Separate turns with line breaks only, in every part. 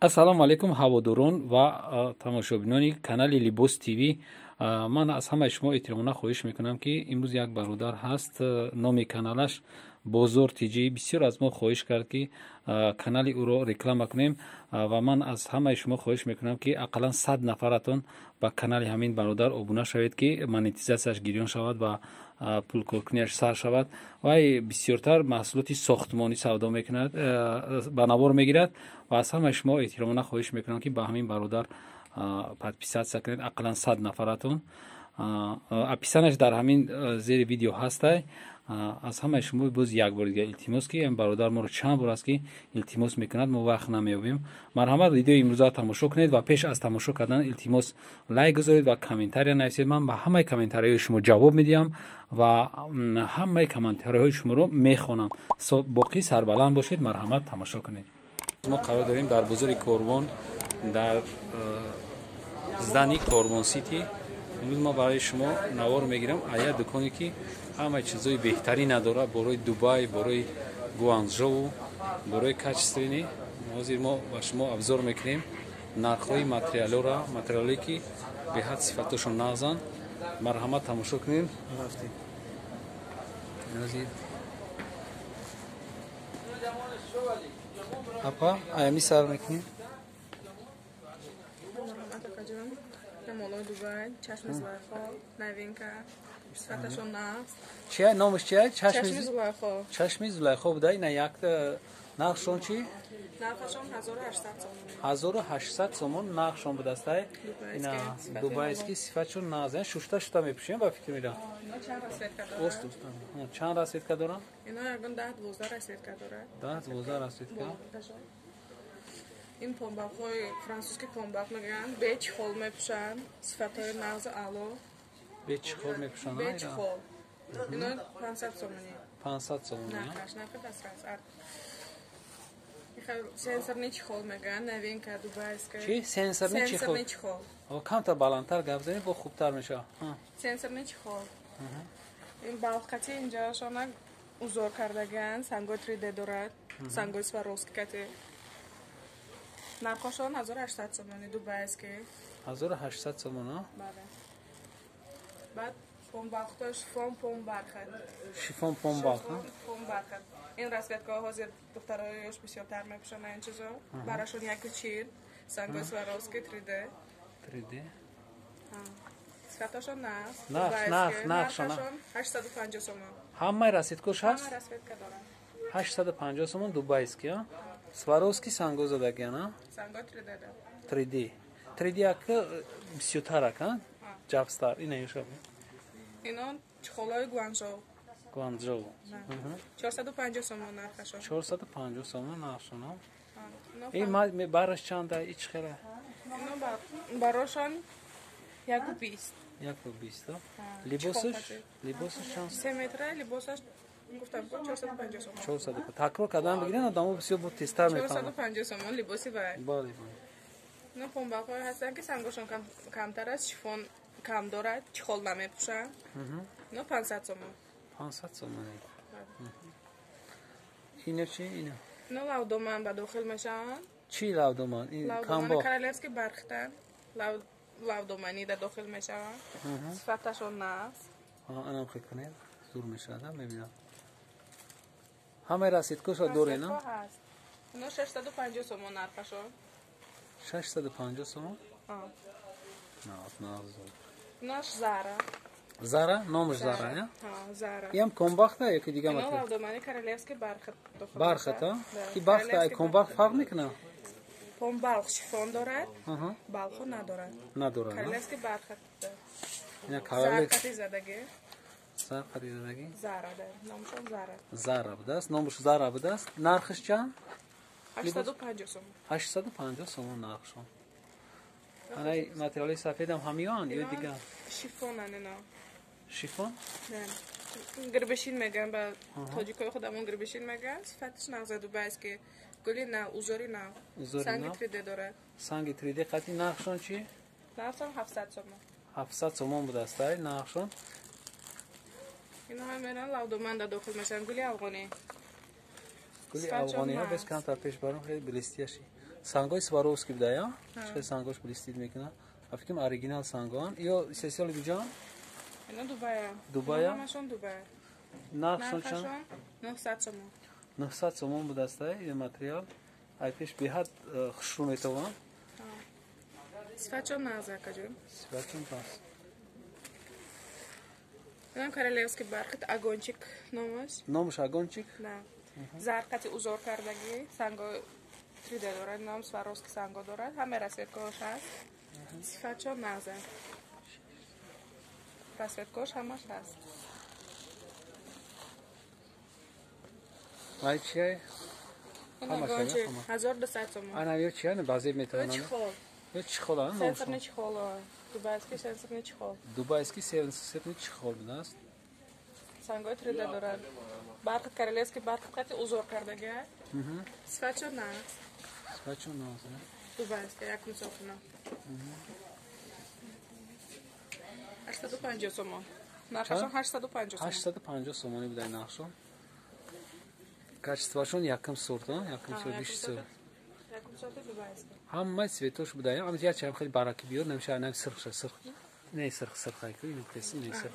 Ассалому алайкум, ҳаводорон ва тамошобинони канали Либос ТВ. Ман аз ҳамаи шумо эҳтиромона хоҳиш мекунам, ки имрӯз як бародар ҳаст, номи каналаш Бозор Тҷ. Бисёр аз мо хоҳиш кард, ки канали ӯро реклама кунем, ва ман аз ҳамаи шумо хоҳиш мекунам, ки ақаллан 100 нафаратон ба канали ҳамин бародар обуна шавед, ки монетизатсияш гирён шавад ва пулкоркунияш сар шавад. Вай бисёртар маҳсулоти сохтмонӣ савдо мекунад, ба навор мегирад, ва аз ҳамаи шумо эҳтиромона хоҳиш мекунам, ки ба ҳамин бародар подписаться кунед, ақаллан 100 нафаратон. Описание ш дар ҳамин зери видео ҳастай. Аз ҳамаи шумо боз як бор дига илтимос, ки ин бародар моро чанд бор аст, ки илтимос мекунад, мо вақт намеёбем. Марҳамат, видеои имрӯзаро тамошо кунед ва пеш аз тамошо кардан, илтимос, лайк гузоред ва комментария нависед. Ман ба ҳамаи комментарияҳои шумо ҷавоб медиҳам ва ҳамаи комментарияҳои шуморо мехонам. Боқӣ сарбаланд бошед. Марҳамат, тамошо кунед. Мо қарор дорем дар бозори Корвон, дар здание Корвон Сити. Имрӯз мо барои шумо навор мегирам аз як дуконе, ки ҳамаи чизҳои беҳтарина дорад, борои Дубай, борои Гуанжоу, борои качественный. Ҳозир мо ба шумо обзор мекунем нархҳои материалҳоро, материалҳое, ки беҳад сифатошон нағзанд. Марҳамат, тамошо кунем. Рафтем. Ҳозир, апа, аями сар мекунем.
Молои Дубай, чашми Зулайхо, новинка, сифаташон нағз.
Чия номаш, чия?
Чашми Зулайхо.
Чашми Зулайхо буда. Ина якта нархшон чи?
Нархашон 1800 сомон.
1800 сомон нархшон будастай. Ина дубайский, сифатшон нағз. Шушта шута мепӯшем, ба фикр мирам.
Чанд расцветка дорад.
Чанд расцветка дорам?
Ино ягон 10-12 расцветка дорад.
10-12 расцветка.
Ин помбақҳои французский помбақ мегӯянд, бе чехол мепӯшанд, сифатҳои нағзу аъло.
Бе чехол мепӯшанд?
Бе чехол. Ино 500 сомонӣ.
500 сомонӣ.
Нархаш, нархи дастрас. Сенсорный чехол мегӯянд, новинка дубайская.
Чи? Сенсорный чехол?
Сенсорный чехол.
Камтар баландтар гап занед, бо хубтар мешавад.
Сенсорный чехол. Ин балқати инҷоашона узор кардагианд, сангои 3D дорад, сангои Сваровски кати. Нархошон 1800 сомонӣ, дубайский.
1800 сомон?
Бале. Баъд помбалхто, шифон, помбархат.
Шифон, помбалх.
Помбархат. Ин расцветка ҳо ҳозир духтарои ёш бисёртар мепӯшанд ин чизо. Барашон 1,40, сангои Сваровски 3D.
3D.
Сифатошон нағз.
Нарх, нархшон?
850 сомон.
Ҳамаи расцветка ш ҳаст?
Ҳама расцветка дорад.
850 сомон, дубайский, а? Сваровски санго задагиан, а?
Санго 3D да.
3D. 3D ака бисёртарак, а? Ҷавстар. Ина ёша.
Ино чехол ҳои Гуанжоу.
Гуанжоу.
450 сомон нархашон.
450 сомон нархшон. Ин бараш чанда, и чӣ хела?
Ино барошон 1,20.
1,20. Либосаш? Либосаш чанд?
3 метра либосаш, гуфтам, 450 сомон.
400. Такрор кардан бигирен, одамо бисёр бо тезтар мефаҳманд.
450 сомон либоси вай.
Бале.
Ино помбақҳое ҳастанд, ки сангошон камтар аст, шифон кам дорад, чехол намепӯшанд. Ино 500 сомон.
500 сомон. Ино чи, ино?
Ино лавдоман ба дохил мешаванд.
Чи лавдоман? Ин
лавдомани королевский бархтан, лавдоманӣ да дохил мешаванд, сифаташон нағз.
Анам хел кунед, зур мешавад, мебинам. Ҳамаи расцветка шо доред, на?
Ҳаст. Ино 650 сомон нархашон.
650 сомон? Нағз, нағз.
Инош Зара.
Зара, номаш Зара, я?
Зара.
Иам комбахта ё ки дига
Ино
материал?
Лавдомани королевский бархат дохил.
Бархат, а? Ки бархата ай комбахт фарқ мекунад?
Помбалх шифон дорад, балхо надорад.
Надорад.
Королевский бархат.
Ина королевский.
Сарқати задагӣ.
Сарқати задагӣ?
Зара, да. Номашон Зара.
Зара будааст, номаш Зара будааст. Нархаш чанд?
850 сомон.
850 сомон нархшон. Анаи материали сафедам ҳамиёанд ё дигар?
Шифонан ино.
Шифон?
Не. Гирбишин мегӯянд, ба тоҷикои худамон гирбишин мегӯянд. Сифаташ нағза, дубайский. Гули нав, узори нав. Санги 3D дорад.
Санги 3D қати нархшон чи?
Нархшон 700 сомон.
700 сомон будааст ай нархшон.
Ино ҳам меран лавдоман да дохил мешаванд, гули афғонӣ.
Гули афғониҳо. Бес камтар пеш баром, хеле блестящий. Сангои Сваровски буда, я? Чӣ сангош блестит мекунад. А фикрам оригинал сангоан. Ё истеҳсоли куҷоан?
Ино Дубая.
Дубая?
Ҳамашон Дубая.
Нархшон чанд?
Нархашон 900 сомон.
900 сомон будааста ин материал. Ай пеш беҳад хушрӯ метавонам.
Сифатшон нағз, акаҷон.
Сифатшон пас.
Инам королевский бархат, огончик номаш.
Номаш огончик?
На. Зарқати узор кардагӣ, санго 3D дорад, ном Сваровски санго дорад, ҳама расцветкаош ҳаст. Сифатшон нағза. Расцветкаош ҳамаш ҳаст.
Ай чия?
Ин
Ҳамаш
огончик
ҳама.
1200 сомон.
Ана ё чия? Баъзе
Ё
метавонанд.
чехол.
Ё чехол, а?
Сенсорный чехол. Дубайский сенсорный чехол.
Дубайский сенсорный чехол будааст.
Сангои 3D дорад. Бархат, королевский бархат қати узор кардагӣ. Сифатшон нағз.
Сифатшон нағз.
Дубайский якум сохна. 850 сомон. Нархашон 850 сомон.
850 сомонӣ буда нархшон. Качествоашон якум сорт, а? Якум сорт, бишт сорт.
Якум сорти дубайский.
Ҳамаи цветош буда. Ам я чам хеле бараки биёр, намеша нам сирхша, сирх. Не сирх, сирх айку, ин теси не сирх.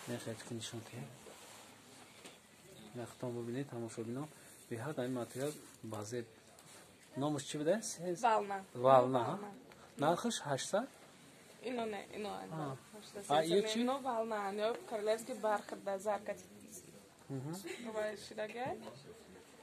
Не хеле ки нишон ки. Нахтон бубинед, тамошобинон. Беҳад ин материал баъзе номаш чӣ буда?
Волна.
Волна, ҳа? Нархаш 800?
Ино не, ино.
А, ё чӣ?
Ино волна, ё королевский бархат да заркати. Вай шидага.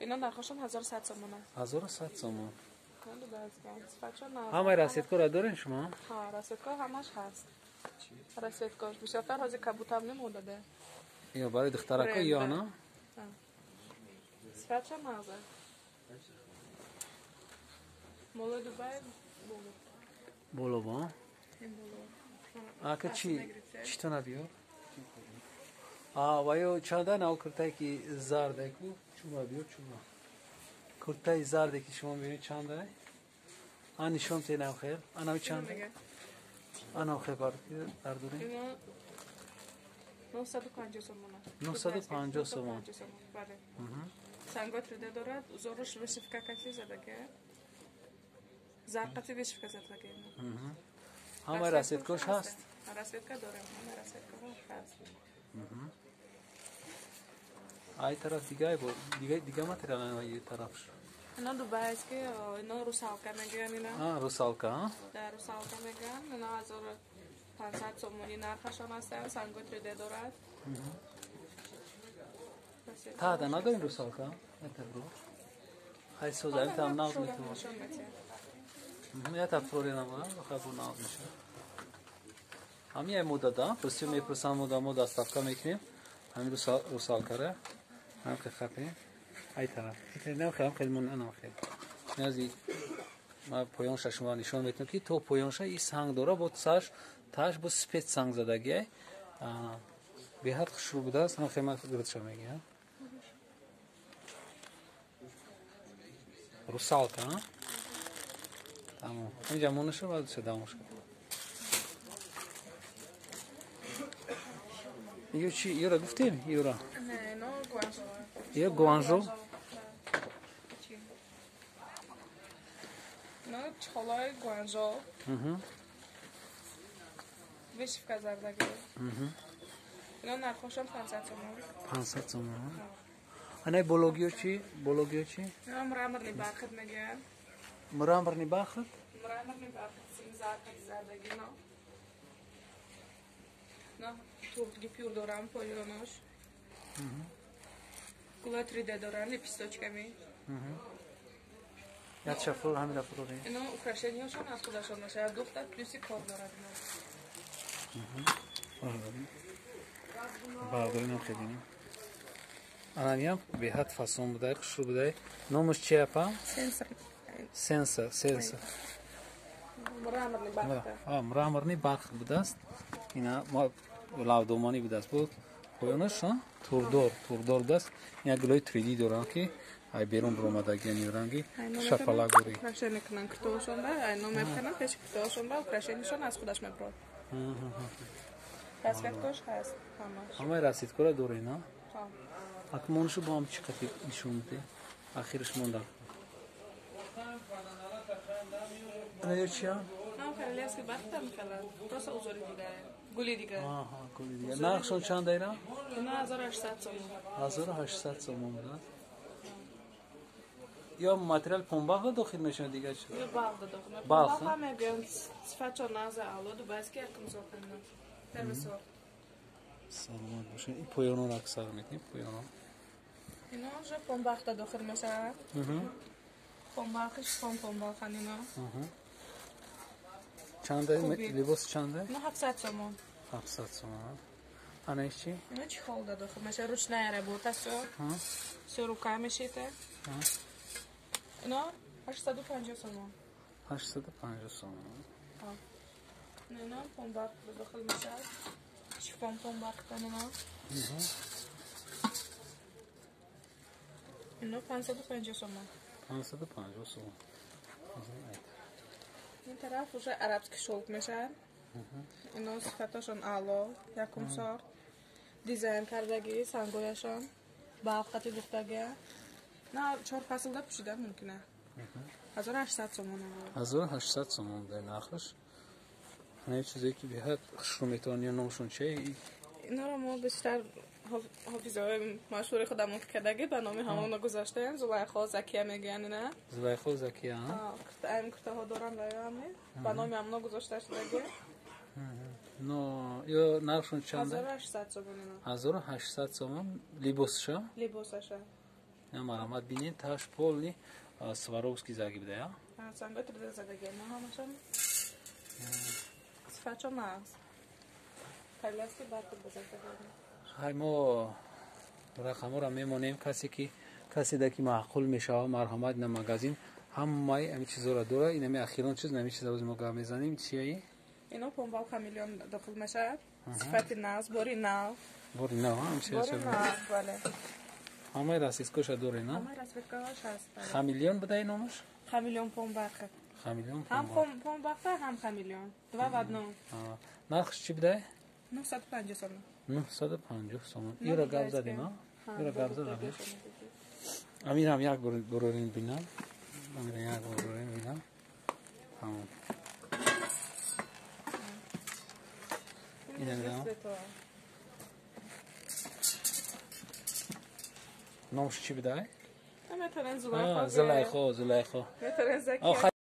Ино нархашон 1100 сомон аст.
1100 сомон.
Ино дубайский. Сифатшон нағз.
Ҳамаи расцветкаро дорен шумо?
Ҳа, расцветка ҳамаш ҳаст. Расцветкаш бисёртар ҳозир кабутам немодаде.
Ё барои духтарако ё на?
Сифатшон нағз. Молои Дубай боло.
Боло ба?
Ин боло.
Ака чи читона биёр? А ва ё чанда нав куртае ки зарде ку? Чума биёр, чума. Куртаи зарде ки шумо мебинед чанда? А нишон те нав хел. Анав чанда? Анав хел бар бардорем.
Ино 950 сомон.
950 сомон.
Бале. Санго 3D дорад, узоруш вышивка кати задаге. Зарқати вышивка задаге.
Ҳамаи расцветкош ҳаст?
Расцветка дорем, ҳама расцветкаҳо ҳаст.
Ай тараф дига бо дига дига материал ай тарафш.
Ино дубайски, ино русалка мегӯянд ино.
А, русалка, а?
Да, русалка мегӯянд. Ино 1500 сомонӣ нархашон ҳастанд, санго 3D дорад.
Та да надорем русалка? Это бро. Хай соза, ин там нағз метавон. Я та флори намонам, хай бо нағз мешавад. Ҳамин ай мода да, просим мепурсам мода, мо доставка мекунем. Ҳамин русалкара. Ҳам хел хапем. Ай тараф. Нам хел, хел мон анам хел. Нази ма поёнша шумо нишон метавонам ки то поёнша и санг дора, бо саш таш бо спец санг задаги ай. Беҳад хушрӯ будааст, ҳам хел гирдша мегӯям. Русалка, а? Тамом. Инҷа монаша баъд ша давом шуд. Ё чи? Ёра гуфтем? Ёра.
Не, ино Гуанжо.
Ё Гуанжо?
Ино чехолои Гуанжо. Вышивка зардаги. Ино нархошон 500 сомон.
500 сомон. Анай бологиё чи? Бологиё чи?
Ино мраморный бархат мегӯянд.
Мраморный бархат?
Мраморный бархат, сим зарқати зардаги ино. Но туғ гипюр дорам поёнош. Гула 3D дорам, лепесточками.
Як шафрор ҳамин рафрори.
Ино украшенияшон аз худашон мешавад. Духта плюси кор дорад ино.
Бардоринам хелинам. Ананиям беҳад фасон будай, хушрӯ будай. Номаш чи апа?
Сенсор.
Сенсор, сенсор.
Мраморный бархат.
А, мраморный бархат будааст. Ина лавдоманӣ будааст. Буд поёнаш, а? Турдор, турдор будааст. Ина гулои 3D доранд ки ай берун баромадагияни ранги шапалагурӣ.
Украшение кунанд китобашонда, айно мепкананд пеши китобашонда, украшениешон аз худаш мебарод. Расцветкош ҳаст ҳамаш.
Ҳамаи расцветкора доред, а?
Ҳа.
Акмоншу бо ҳам чӣ қадр нишон медиҳед? Ахираш монда. Ё чия?
Ҳам королевский бархат мехалад. Просто узори дигар. Гули дигар.
Аҳа, гули дигар. Нархшон чанд айра?
Ино 1800 сомон.
1800 сомон да. Ё материал помбағ дохил мешавад дигар чӣ?
Ё балғ дохил. Балғ ҳам мегӯянд сифатшон нағз аъло дубайский якум сохтана. Первый сорт.
Саломат бошед. Ин поёнонро аксар мекунем, поёнон.
Ино уже помбағда дохил мешавад. Помбағи шифон помбаған ино.
Чанда либос чанда?
Ино 700 сомон.
700 сомон. Ана иш чи?
Ино чехолда дохил мешавад, ручная работа всё. Всё руками шито. Ино 850 сомон.
850 сомон.
Ино помбағ дохил мешавад. Шифон помбағдан ино. Ино 550 сомон.
550 сомон.
Ин тараф уже арабский шелк мешавад. Ино сифаташон аъло, якум сорт. Дизайн кардагӣ, сангояшон, балқати духтагӣ. На чор фаслда пӯшидан мумкин аст. 1800 сомон.
1800 сомон дар нархаш. Ҳамин чизе ки беҳад хушрӯ метавонӣ, номшон чие?
Инора мо бештар ҳофизаҳои машҳури худамон ки кардагӣ ба номи ҳамона гузаштаем. Зулайхо, Закия мегӯянд ина.
Зулайхо, Закия,
ин куртаҳо доранд ва ами ба номи ҳамона гузошта шудагӣ.
Но ё нархшон чанд?
1800 сомон ино.
1800 сомон либосша?
Либосаша.
На марҳамат бинед, таш полный Сваровский заги буда, я?
Санго 3D задаги, ма ҳамашон. Сифатшон нағз. Королевский бархат бозардаги.
Хай, мо рақамҳоро мемонем, касе ки каседа ки маъқул мешавад, марҳамат, на магазин ҳамаи ҳамин чизҳоро дора. Ин ҳами ахирон чиз, ҳамин чиза мо гап мезанем. Чияи?
Ино помбал хамелеон дохил мешавад. Сифати нағз, бори нав.
Бори нав, ҳам
Бори нав, бале.
Ҳамаи расцветкаша доре, на?
Ҳамаи расцветкаҳош ҳаст.
Хамелеон буда ин номаш?
Хамелеон помбархат.
Хамелеон.
Ҳам помбарха, ҳам хамелеон. Два в одном.
Нархш чӣ буда?
950 сомон.
950 сомон. Иро гап задем, а? Иро гап задем. Амирам як бор бурорин бинам. Амирам як бор бурорин бинам. Тамом. Ина номш чӣ буда?
Метавонен Зулайхо.
Зулайхо, Зулайхо.
Метавонен Закия.